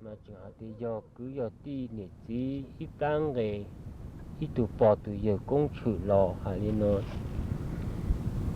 Tseem hais tias yog kwv yog tij niam txiv ib plab nqes, ib tug pog tus yawg koob tshwm los hais li no.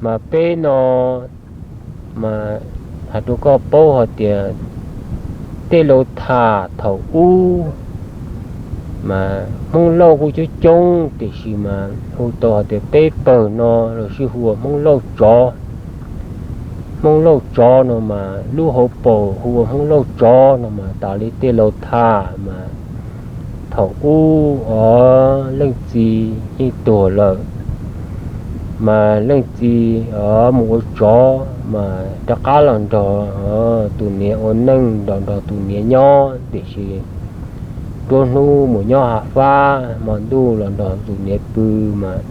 Mas peb no mas hais rau koj paub hais tias tej laus tham thaum ub mas Hmoob Lauj kuj coob coob tiam sis mas hu tau hais tias peb pawg no los sis hu ua Hmoob Lauj Tsov. Hmoob Lauj Tsov no mas lub hauv paus hu ua Hmoob Lauj Tsov no mas tas li tej laus tham mas thaum ub os leej txiv yeej tuag lawm, mas leej txiv os mus ua tsov mas rov qab los nrog tus niam ua neej nrog nrog tus niam nyob tiam sis nruab hnub mus nyob hav fab, hmo ntuj los nrog tus niam pw mas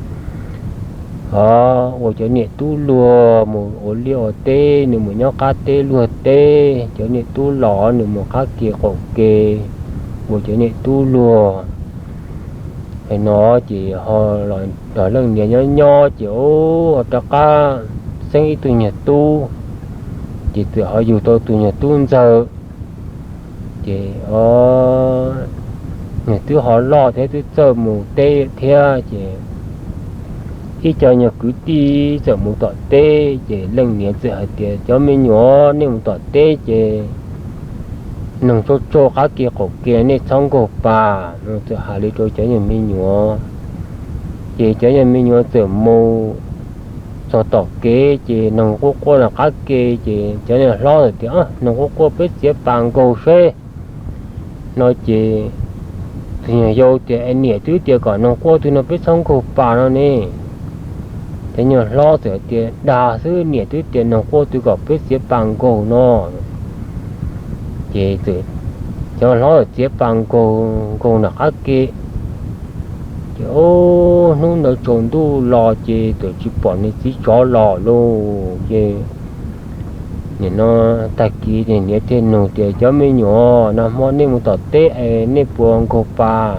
os ua cov niam tub luag mus ua liaj ua teb, nws mus nyob qab teb luag teb, cov niam tub los nws mus qab ke qaum ke ua cov niam tub luag. Hais no ces ho los nrog leej niam nyob nyob ces ho rov qab xeeb ib tug nyuag tub, ces txawm ho yug tau tus nyuag tub ntxawg. Ces nyuag twb ho loj thiab twb txawj mus teb thiab ces ib co nyuag kwv tij txawm mus tom teb ces leej niam txawm hais tias cov me nyuam nej mus tom teb ces noog tsauj tsauj qab ke qaum ke nej txhob nkaug pas no, txawm hais li rau cov nyuag me nyuam. Ces cov nyuag me nyuam txawm mus txog tom kev ces noog quaj quaj nram qab ke ces cov niag hlob txawm tias noog quaj quaj peb txiav pas nkaug seb no ces tus nyuag yau tias niam twb tias kom noog quaj twg no peb txhob nkaug pas no ne. Cov nyuag hlob txawm tias dag xwb, niam twb tias noog quaj twg kom peb txiav pas nkaug no. Ces cov hlob txawm txiav pas nkaug nkaug nram qab ke. Ces hnub ntawd tsaus ntuj los ces txawm tsis pom niag txiv tsov los lauj. Ces nim no tag kis niam thiaj nug tias cov me nyuam, nag hmo nej mus tom teb es nej puas nkaug pas?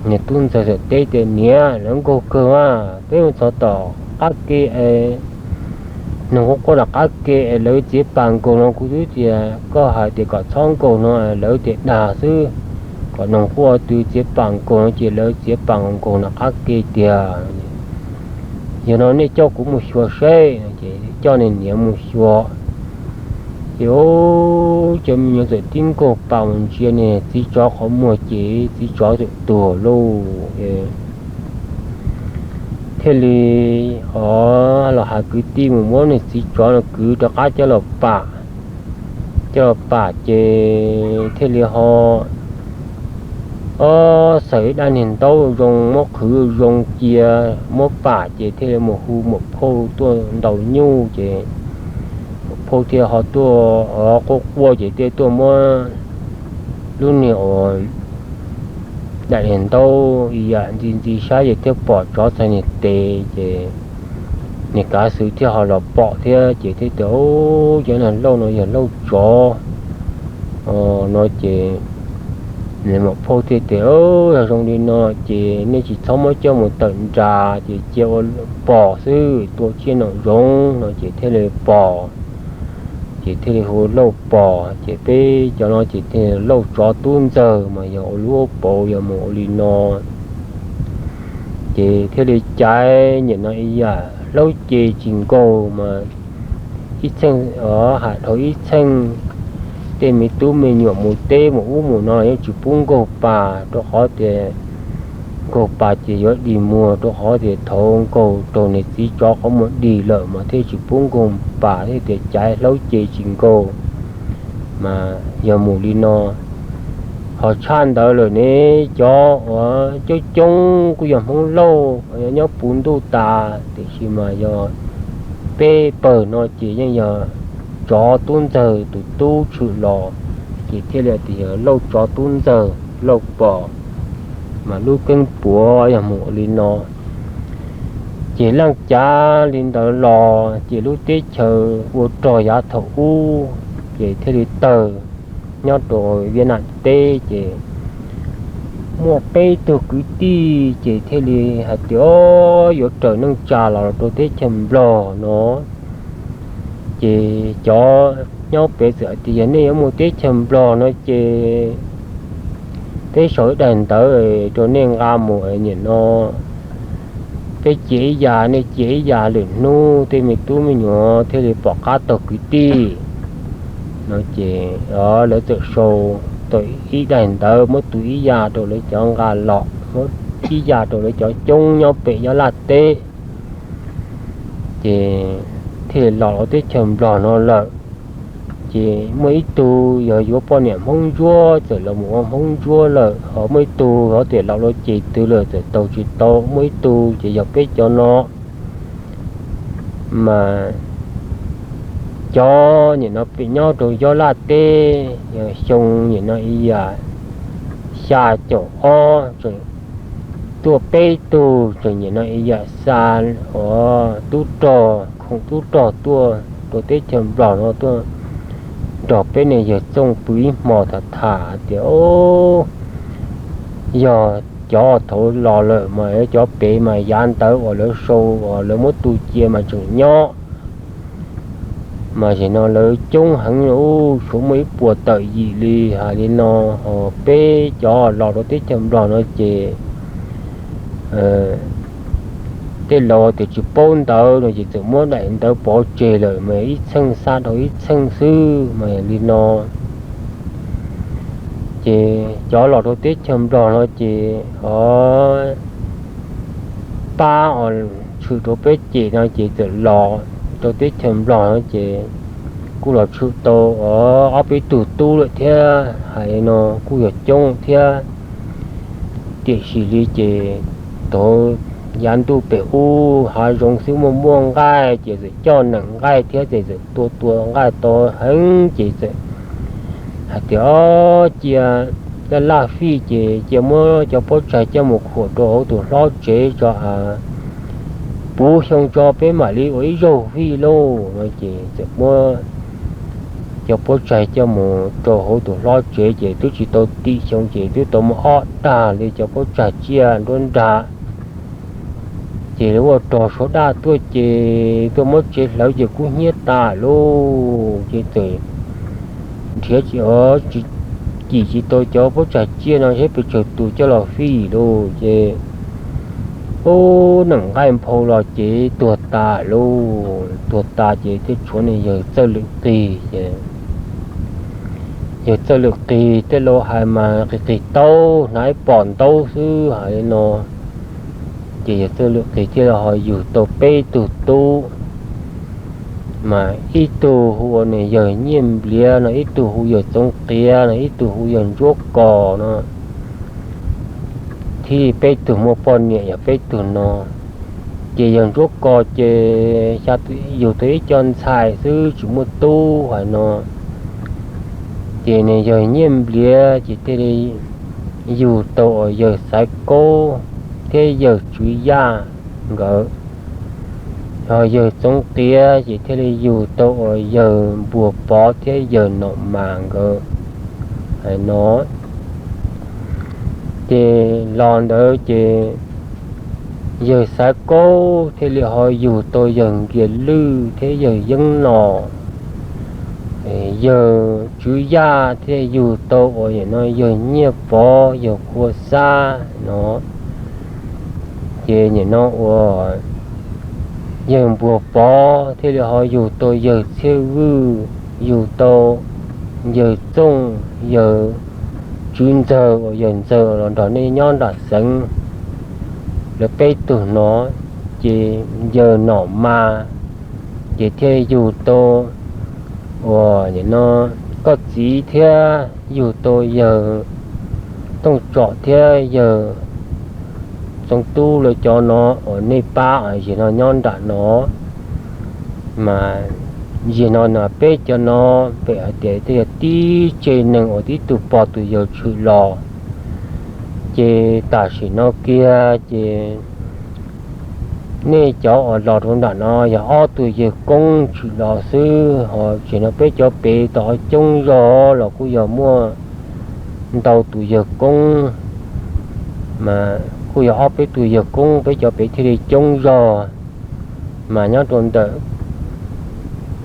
Niag tub ntxawg txawm teb tias niam, lawv nkaug kawg mas, peb mus txog tom qab ke es noog quaj quaj nram qab ke es lawv txiav pas nkaug no, kuv twb tias koj hais tias kom txhob nkaug no lawv tias dag xwb, kom noog quaj twg txiav pas nkaug no ces lawv txiav pas nkaug nram qab ke tiag. Yog no nej coj kuv mus xyuas seb. Ces coj niag niam mus xyuas, ces cov me nyuam txawm tib nkaug pas mus ntsia niag txiv tsov qhov muag ces txiv tsov txawm tuag lauj. Thiaj li o los hais kwv tij mus muab niag txiv tsov no kwv rov qab coj los pam. Coj los pam ces thiaj li ho o xaws ib daim niag ntaub zoo muab qhwv zoo cia muab pam ces thiaj li mus hu muam phauj tuaj ntaus nyuj ces muam phauj thiaj ho tuaj o quaj quaj ces thiaj tuaj muab lub niag uas daim niag ntaub ib yam ntxi ntxi saib ces thiaj pom tsov txhais niag tes ces niag kav xwm thiaj ho los pom thiab ces thiaj tias cov niag lauj no yog lauj tsov no ces muam phauj thiaj tias yog zoo li no ces nej tsis txhob muab coj mus tawm nras ces cia ua pos xwb, tua tsiaj nraum zoov no ces thiaj li pos. Ces thiaj li hu lauj pos ces peb cov no ces thiaj lauj tsov tub ntxawg mas yog ua lub hauv paus yog mus ua li no. Ces thiaj li caiv nim no ib yam hlaub ce tsis nkaug mas ib txheej, hais dhau ib txheej tej me tub me nyuam mus teb mus ub mus no los yeej tsis pub nkaug pas rau qhov tias nkaug pas ces yuav dig muag rau qhov tias thaum nkaug raug niag txiv tsov qhov muag dig lawm mas thiaj tsis pub nkaug pas thiaj tias caiv hlaub ce tsis nkaug. Mas yog mus li no ho tshaj ntawd lawm ne, cov uas coob coob kuj yog Hmoob Lauj nyob puv ntuj tas tiam sis mas yog peb pawg no ces yeej yog tsov tub ntxawg tus tub tshwm los ces thiaj li tias yog lauj tsov tub ntxawg lauj pos. Mas lub keeb puav yog mus ua li no. Ces leej cav li ntawd los ces lub teb chaws ua rog yav thaum ub ces thiaj li tawg nyob rau Viaj Nam teb ces muaj peb tug kwv tij ces thiaj li hais tias o yuav raws neej tsa los rau teb chaws Nplog no. Ces cov nyob pem txawm hais tias yog nej yuav mus teb chaws Nplog no ces peb sau ib daim ntawv rau nej nqa mus, nim no peb cia ib yam, nej cia ib yam, lwm hnub tej me tub me nyuam thiaj li pom qab taug kwv tij no ces lawv txawm sau tau ib daim ntawv muab tu ib yam rau lawv cov nqa los, muab ib yam rau lawv cov coob nyob pem Yob Laj teb, ces thiaj li los rau teb chaws Nplog no lawm. Ces muaj ib tug yog yuav poj niam Hmoob Ntsuab txawm los mus ua Hmoob Ntsuab lawm, ho muaj ib tug ho tias los ua ces twg lawm txawm taug tsis tau, muaj ib tug ces yog peb cov no mas cov nim no pem nyob rau Yob Laj teb, xyoo nim no ib yam xya caum ob tseem tuaj peb tug, tseem nim no ib yam xa tub rog, khoom tub rog tuaj rau teb chaws Nplog no tuaj nrog peb ne yawg Txooj pw ib hmo tham tham hais tias, o, yog cov thaud los lawm mas cov pem mas yav ntawv uas lawv sau uas lawv muab tu cia mas tseem nyob, mas zaum no lawv coob heev, tshuav muaj ib puas tawm yim li hais li no, ho peb cov los rau teb chaws Nplog no ces tej laus tias tsis paub ntawv no ces txawm muab daim ntawv pov tseg lawm mas ib txheej xa rau ib txheej xwb mas li no. Ces cov los rau teb chaws Nplog no ces o pab os, tshwm rau peb cem no ces txawm los rau teb chaws Nplog no ces kuj los tshwm tau ob peb tug tub lawm thiab hais li no, kuj yog coob thiab. Tiam sis li ces thaud yav ntuj pem ub hav zoov xwb muaj muaj nqaij ces txawm coj nees nqaij thiab ces txawm tua tua nqaij tau heev ces txawm hais tias o cia laj laj fij ces cia muab cov pob tsaig coj mus khuam rau hauv tus hlob tsev tso a, puv xyoo tso peb mam li ua ib zaug fij lauj no ces txawm muab cov pob tsaig coj mus rau hauv tus hlob tsev ces twb tsis tau tim xyoo ces twb tau muaj ob tag li cov pob tsaig tsiaj nruab nrag. Ces ua rog suav daj tuaj ces tuaj muab tsev hlawv ces kub hnyiab tas lauj ces txawm nrhiav tsis, tsis, cim tsis tau cov pob tsaig tsiaj no seb pes tsawg tus coj los fij lauj ces ub nees nqaij nphau los ces tuag tas lauj, tuag tas ces thiaj tshuav niag yawg Txawj Lwm Qis ces yawg Txawj Lwm Qis tej laus hais mas qis qis taub hnav ib pom ntaub xwb hais li no. Ces yawg Txawj Lwm Qis thiaj li ho yug tau peb tug tub, mas ib tug hu ua niag yawg Nyiaj Npliav no, ib tug hu yawg Txoov Qiav no, ib tug hu yawg Ntsuab Kos no. Thiab peb tug muaj poj niam yog peb tug no. Ces yawg Ntsuab Kos ces xya yug tau ib co ntxhais xwb tsis muaj tub hais no. Ces niag yawg Nyiaj Npliav ces thiaj li yug tau uas yawg Xaiv Kaub thiab yawg Tswv Yaj nkawd. Ho yawg Txoov Qiav ces thiaj li yug tau uas yawg Npuag Pov thiab yawg Nom Mas nkawd hais no. Ces los ntawd ces yawg Xaiv Kaub thiaj li ho yug tau yawg Nkias Lwj thiab yawg Yeeb Nom. Yawg Tswv Yaj thiaj yug tau uas nim no yawg Nyiaj Pov, yawg Khua Xab no. Ces nim no uas yawg Npuag Pov thiaj li ho yug tau yawg Txhiaj Vwj, yug tau yawg Txooj, yawg Tswv Ntxawg uas yawg Ntxawg los nrog nej nyob nram xeev. Lawv peb tug no ces yawg Nom Mas ces thiaj yug tau uas nim no koj txiv thiab yug tau yawg Tooj Tsom thiab yawg Txoov Tub lawv cov no uas nej pab zim no nyob nram no. Mas zim no no peb cov no pem hais tias tej yog tib tsev neeg uas tib tug pog tus yawg tshwm los. Ces tam sim no kiag ces nej cov uas los rau nram no yog ob tug yawg koob tshwm los xwb, ho tseem no peb cov pem tau coob zog los kuj yog muaj ntau tus yawg koob, mas kuj yog ob peb tug yawg koob peb cov pem thiaj li coob zog. Mas nyob rau ntawm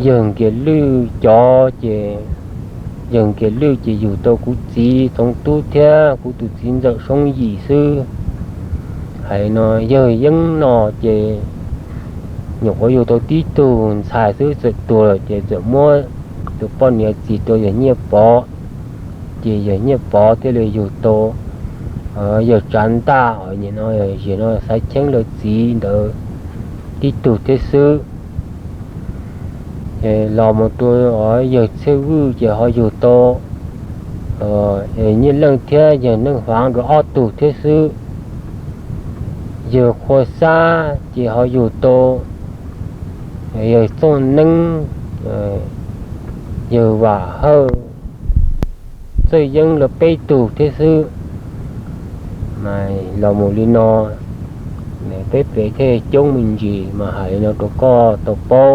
Yawg Nkias Lwj cov ces, yawg Nkias Lwj ces yug tau kuv txiv Txoov Tub thiab kuv tus txiv ntxawm Soob Yim xwb. Hais li no, yawg Yeeb no ces nyuam qhuav yug tau tib tug ntxhais xwb txawm tuag lawm ces txawm muab tus poj niam txis rau yawg Nyiaj Pov. Ces yawg Nyiaj Pov thiaj li yug tau yawg Tsav Ntaj, nim no yog no Xaiv Cheeb lawv txiv ntawd tib tug thiab xwb. Los mus rau yawg Txhiaj Vwj ces ho yug tau Nyiaj Leej thiab yawg Neej Huav nkawd ob tug thiab xwb. Yawg Qhua Xab ces ho yug tau yawg Txooj Neeb, yawg Vam Hawj, Txawj Yeeb lawv peb tug thiab xwb. Los mus li no, peb pem thiaj coob me ntsis mas hais li no rau koj tau paub.